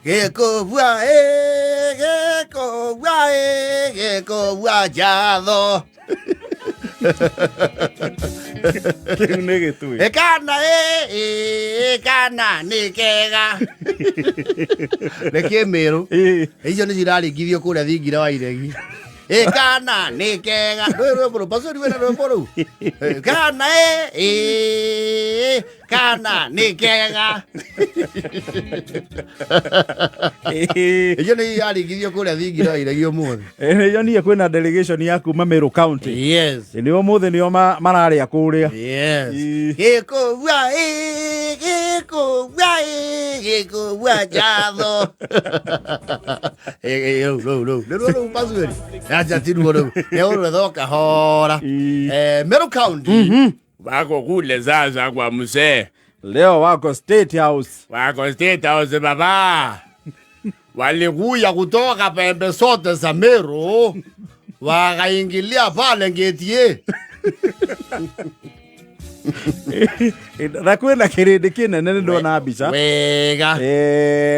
Gĩkũbua gĩkũbua gĩkũbua njatho. Kĩu nĩ gĩtũĩ. Kana kana nĩ kega. Nĩ Mĩrũ. Icio nĩ ciraringithio kũrĩa thingira wa iregi. Kana nĩ kega. Ndũĩ rwĩmbo rũu? Pacori wĩna rwĩmbo rũu? Kana kana nĩ kega. Icio nĩ iraringithio kũrĩa thingira wa iregi ũmũthĩ. Nĩnyonire kwĩna delegation ya kuma Meru County. Yes. Nĩ ũmũthĩ nĩo mararĩa kũrĩa. Yes. Ĩĩ. Gĩkũbua gĩkũbua gĩkũbua njatho. Rĩu rĩu rĩu nĩruo rũu Pacori. Acha ti ruo rũu. Nĩ ũrwetho kahora. Ĩĩ. Meru County. Wako kule sasa kwa mzee. Leo wako State House. Wako State House baba. Walikuya kutoka pembe zote za Meru wakaingilia pale ngetie. Na kwĩna kĩrĩndĩ kĩnene nĩ ndona mbica. Wega.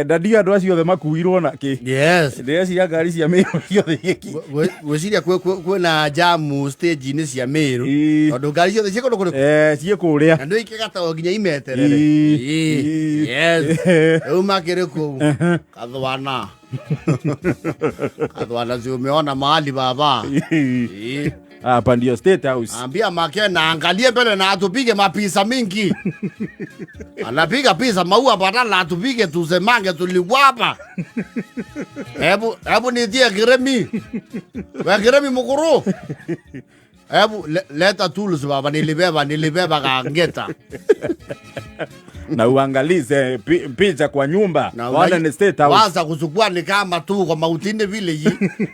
Na ndiũĩ andũ acio othe makuirwo na kĩ. Yes. Ndĩreciria ngari cia Meru ciothe igĩkinya. Gwĩciria kwĩna jamu stage-inĩ cia Meru. Ĩĩ. Tondũ ngari ciothe ciĩ kũndũ kũrĩkũ? Ciĩ kũrĩa. Na nĩ ikĩgata nginya imeterere. Ĩĩ. Ĩĩ. Ĩĩ. Yes. Rĩu makĩrĩ kũu. Kathwana. Kathwana si umeona mahali baba. Ĩĩ. Hapa ndio State House. Ambia Makena angalie mbele na atupige mapisa mingi. Anapiga pisa maua badala atupige tusemange tulikuwa hapa. Hebu hebu nitie Kiremi. We Kiremi mukuru. Hebu leta tools baba, nilibeba kangeta. Na uangalize picha kwa nyumba. Na Wana ni State House. Waza kuchukua ni kama tu kwa mautini vile yi.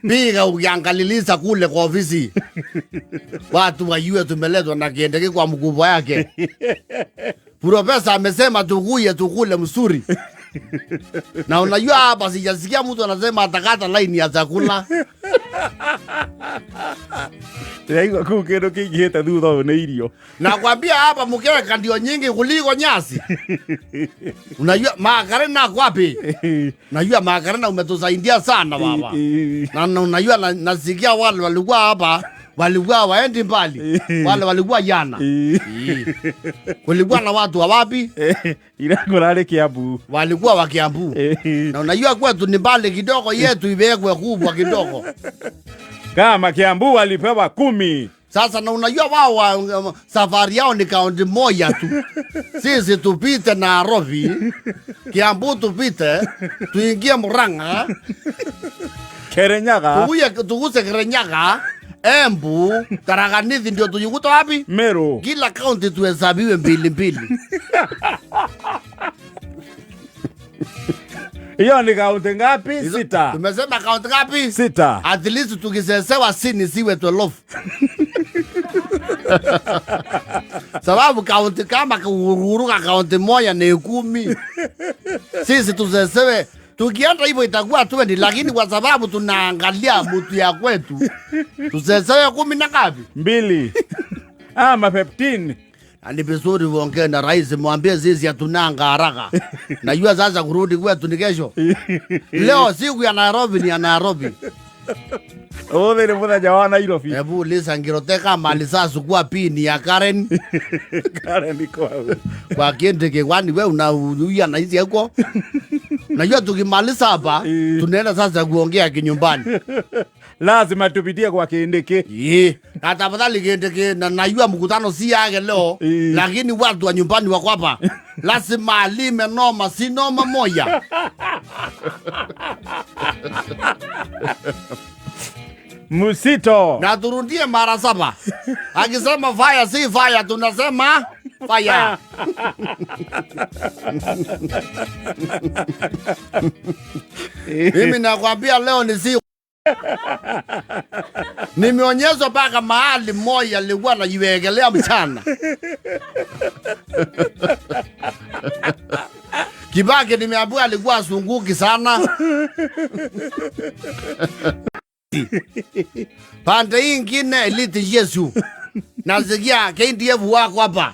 Piga ukiangaliliza kule kwa ofisi. Watu wajue tumeletwa na kiendeke kwa mkubwa yake. Profesa amesema tukuye tukule msuri. Na unajua hapa sijasikia mtu anasema atakata line ya chakula. Ndĩraigua kũu kĩndũ kĩingĩhĩte thutha ũyũ nĩ irio. Nakwambia hapa mkeka ndio nyingi kuliko nyasi. Unajua Makarena kwapi? Unajua Makarena umetusaidia sana baba. Na unajua nasikia wale walikuwa hapa walikuwa waendi mbali. Wale walikuwa jana. Kulikuwa na watu wa wapi? Ira kũrarĩ Kiambu. Walikuwa wa Kiambu. Na unajua kwetu ni mbali kidogo, yetu iwekwe kubwa kidogo. Kama Kiambu walipewa 10. Sasa na unajua wao safari yao ni kaunti moja tu. Sisi tupite Nairobi, Kiambu tupite, tuingie Murang'a, Kirinyaga. Tuguse Kirinyaga, Embu, Tharaka Nithi ndio tujikute wapi? Meru. Kila kaunti tuhesabiwe mbili mbili. Hiyo ni kaunti ngapi? Hizo- 6. Tumesema kaunti ngapi? 6. At least tukisesewa sini siwe 12. Sababu kaunti kama kuruka kaunti moja ni 10. Sisi tusesewe tukienda hivyo itakuwa 20, lakini kwa sababu tunaangalia mtu ya kwetu tusesewe 10 na ngapi? 2. Ama 15. Na ni vizuri uongee na rais, mwambie sisi hatunanga haraka. Najua sasa kurudi kwetu ni kesho. Leo siku ya Nairobi ni ya Nairobi. Ũmũthĩ nĩ mũthenya wa Nairobi. Hebu uliza Ngiroteka mali sasa kwa pini ya Karen. Karen iko hau. Kwa Kindiki, kwani wewe unauia na hizi huko? Najua tukimaliza hapa tunaenda sasa kuongea kinyumbani. Lazima tupitie kwa Kindiki. Na tafadhali Kindiki, na najua mkutano si yake leo, lakini watu wa nyumbani wako hapa. Lazima alime noma, si noma moja. Msito. Na turudie mara 7. Akisema fire si fire, tunasema fire. Mimi nakwambia leo ni siku. Nimeonyeshwa mpaka mahali moja alikuwa anajiwekelea mchana. Kibaki nimeambiwa alikuwa asunguki sana. Pande hii ingine elite Yesu. Nasikia KDF wako hapa.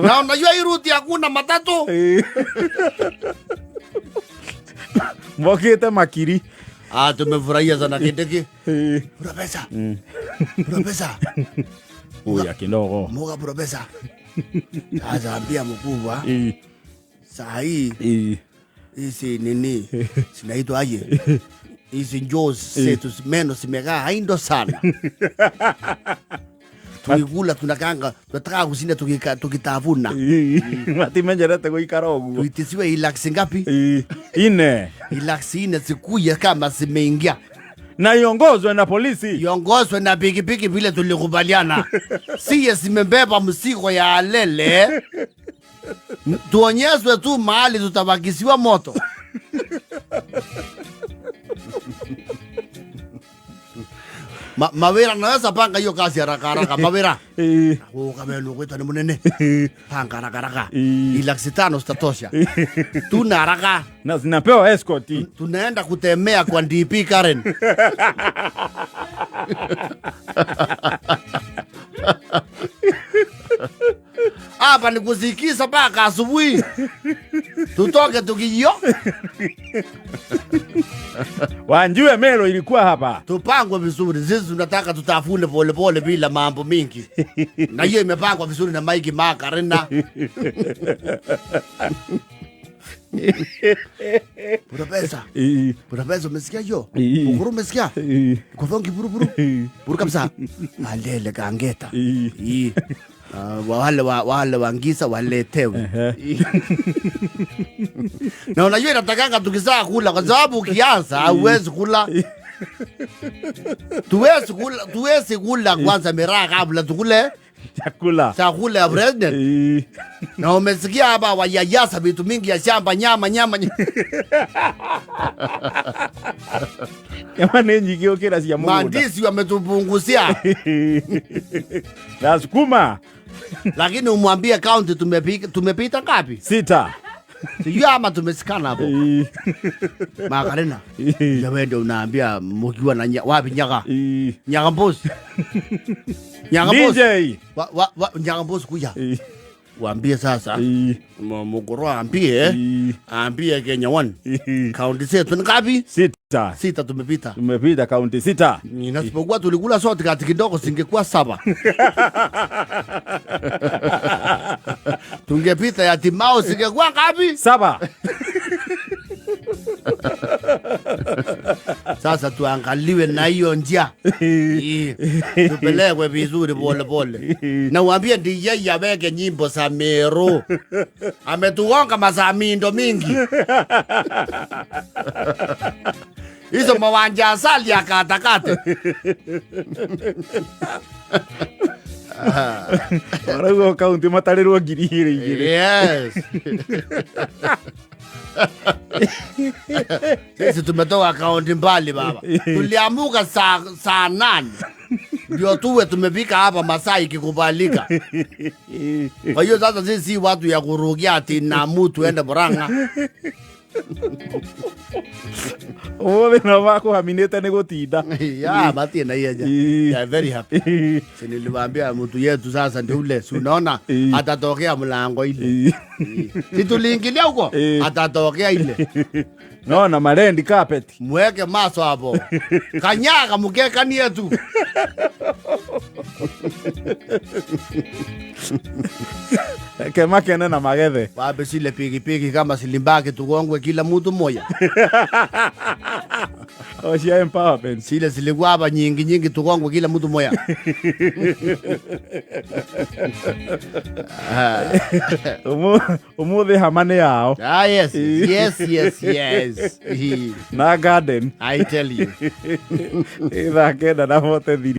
Na unajua hii ruti hakuna matatu. Mokite makiri. Ah, tumefurahia sana Kindiki. Profesa. Profesa. Uya kidogo. Muga profesa. Sasa ambia mkubwa. Saa hii hizi nini zinaitwa aje? Hizi njoo zetu meno zimekaa haindo sana. Tukikula tunakanga tunataka kushinda tukitafuna. Matimenyerete guikara uguo. Tuitisiwe ilax ngapi? Ine. Ilax ine zikuye kama zimeingia. Na iongozwe na polisi. Iongozwe na pikipiki vile tulikubaliana. Siye zimebeba mzigo ya alele. Tuonyeshwe tu mahali tutabakisiwa moto. Mawira naweza panga hiyo kazi haraka haraka. Mawira. Kamelu kwetu ni munene. Panga haraka haraka. Ilax 5 zitatosha. Tuna haraka. Na zinapewa escort. Tunaenda kutemea kwa DP Karen. Hapa ni kusikiza mpaka asubuhi. Tutoke tukijio. Wanjue Melo ilikuwa hapa. Tupangwe vizuri. Sisi tunataka tutafune pole pole bila mambo mingi. Na hiyo imepangwa vizuri na Mike Makarena. Profesa. Profesa, umesikia hiyo? Ukuru umesikia? Kwa buru buru. Buru kabisa. Alele kangeta. Wale wangisa waletewe. Na unajua inatakanga tukizaa kula kwa sababu ukianza hauwezi kula. Tuwezi kula kwanza miraa kabla tukule chakula. Chakula ya president. Na umesikia hapa wayayasa vitu mingi ya shamba, nyama nyama. Nyama ni nyingi okera si ya mugunda. Mandisi wametupunguzia. Na sukuma. Lakini umwambie county tumepita ngapi? 6. Sijui ama tumesikana hapo. Makarena. Wewe ndio unaambia mkiwa na wapi nyaga? Nyaga mbosi. Nyaga mbosi. DJ. Wa nyaga mbosi kuja. Waambie sasa. Mugoro aambie. Aambie Kenya 1. County zetu ni ngapi? 6. 6 tumepita. Tumepita county 6. Nasipokuwa tulikula sote kati kidogo singekuwa 7. Tungepita ya Timao singekuwa ngapi? 7. Sasa tuangaliwe na hiyo njia. Tupelekwe vizuri pole pole. Na uambie DJ aweke nyimbo za Meru. Ametugonga masaa mindo mingi. Hizo mawanja asali akatakate. Warauga kaunti matarirwo 2,000. Yes. Sisi tumetoka kaunti mbali baba. Tuliamuka saa 8. Ndio tuwe tumefika hapa masaa ikikubalika. Kwa hiyo sasa sisi watu ya kurugia ati na mtu ende Murang'a. Umuthi no makuhaminite ni gutinda. Ya, bati na hiyo ja. Yeah, very happy. Si niliwaambia mtu yetu sasa ndio ule. Si unaona atatokea mlango ile. Si tuliingilia huko atatokea ile. No na marendi carpet. Mweke maso hapo. Kanyaga mkeka ni yetu. Kema kene na magethe. Wape sile piki piki kama silimbaki tugongwe kila mtu mmoja. Oshia empowerment. Sile silikuwa hapa nyingi nyingi tugongwe kila mtu mmoja. Umuthi hamane yao. Ah, yes. Yes, yes, yes. Na garden. I tell you. Ithaa 9:43.